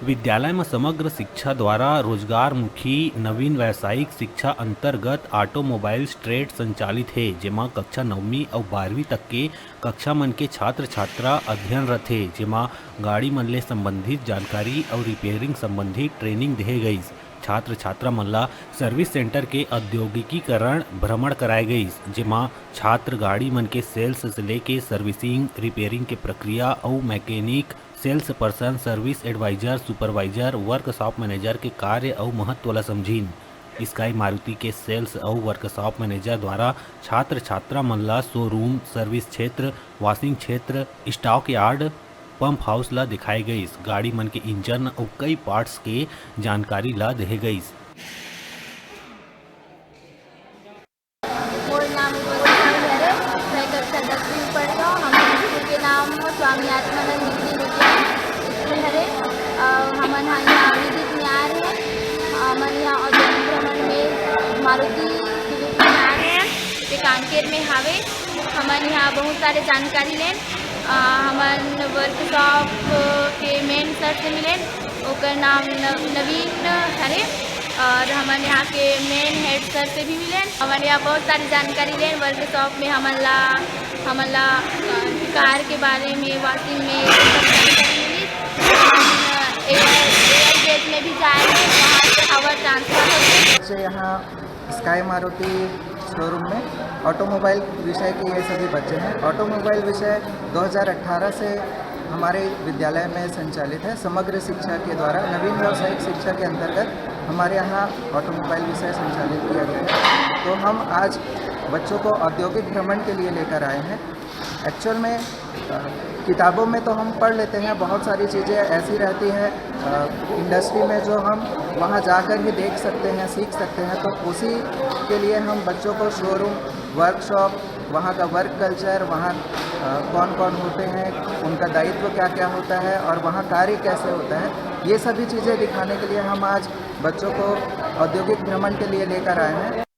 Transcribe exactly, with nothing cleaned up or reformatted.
विद्यालय म समग्र शिक्षा द्वारा रोजगारमुखी नवीन व्यावसायिक शिक्षा अंतर्गत ऑटोमोबाइल्स ट्रेड संचालित हे, जेमा कक्षा नौवीं अउ बारहवीं तक के कक्षा मन के छात्र-छात्रा अध्ययन रथे, जेमा गाड़ी मन ले संबंधित जानकारी अउ रिपेयरिंग संबंधी ट्रेनिंग देहे गईस। छात्र-छात्रा मन ला सर्विस सेंटर के औद्योगिकीकरण भ्रमण कराए गईस, जेमा छात्र गाड़ी मन के सेल्स से लेके सर्विसिंग, रिपेयरिंग के प्रक्रिया अउ mechanic, sales person, service adviser, supervisor, workshop manager के कार्य अउ महत्व ला समझिन। स्काई मारुति के सेल्स अउ वर्कशॉप मैनेजर द्वारा छात्र-छात्रा मन ला शोरूम, सर्विस क्षेत्र, वॉशिंग क्षेत्र, स्टॉक यार्ड, पंप हाउस ला दिखाए गईस। गाड़ी मन के इंजन अउ कई पार्ट्स के जानकारी ला देहे गईस। मोर नाम उर्वशी साहू हरे। मैं कक्षा दसवीं में पढ़ता हूँ। हमर स्कूल के नाम स्वामी आत्मानंद डिग्री विद्यालय स्कूल हरे। अ, हमन ह यहाँ विजिट में आ रहे हैं। हमन यहाँ औद्योगिक भ्रमण में मारुति सुजुकी में आ रहे हैं, जे कांकेर में हावे। हमन यहाँ बहुत सारे जानकारी लेन। अ, हमन वर्कशॉप के मेन सर से मिलेन, ओकर नाम न-, नवीन हरे। और हमन यहाँ के मेन हेड सर से भी मिलेन। हमन यहाँ बहुत सारी जानकारी लेन। वर्कशॉप में हमन ला, हमन ला, अ, कार के बारे में, वॉशिंग में, ये सब जानकारी मिली। हमन एआई, एआई गेट में भी जाए हैं, वहाँ से हवा ट्रांसफर होते हैं। बच्चे यहाँ स्काई मारुति शोरूम में ऑटोमोबाइल विषय के ये सभी बच्चे हैं। ऑटोमोबाइल विषय दो हज़ार अठारह से हमारे विद्यालय में संचालित है। समग्र शिक्षा के द्वारा नवीन व्यावसायिक शिक्षा के अंतर्गत हमारे यहाँ ऑटोमोबाइल विषय संचालित किया गया है। तो हम आज बच्चों को औद्योगिक भ्रमण के लिए लेकर आए हैं। एक्चुअल में, अ, किताबों में तो हम पढ़ लेते हैं, बहुत सारी चीज़ें ऐसी रहती हैं, अ, इंडस्ट्री में जो हम वहाँ जाकर ही देख सकते हैं, सीख सकते हैं। तो उसी के लिए हम बच्चों को शोरूम, वर्कशॉप, वहाँ का वर्क कल्चर, वहाँ, अ, कौन-कौन होते हैं, उनका दायित्व क्या-क्या होता है और वहाँ कार्य कैसे होता है, ये सभी चीज़ें दिखाने के लिए हम आज बच्चों को औद्योगिक भ्रमण के लिए लेकर आए हैं।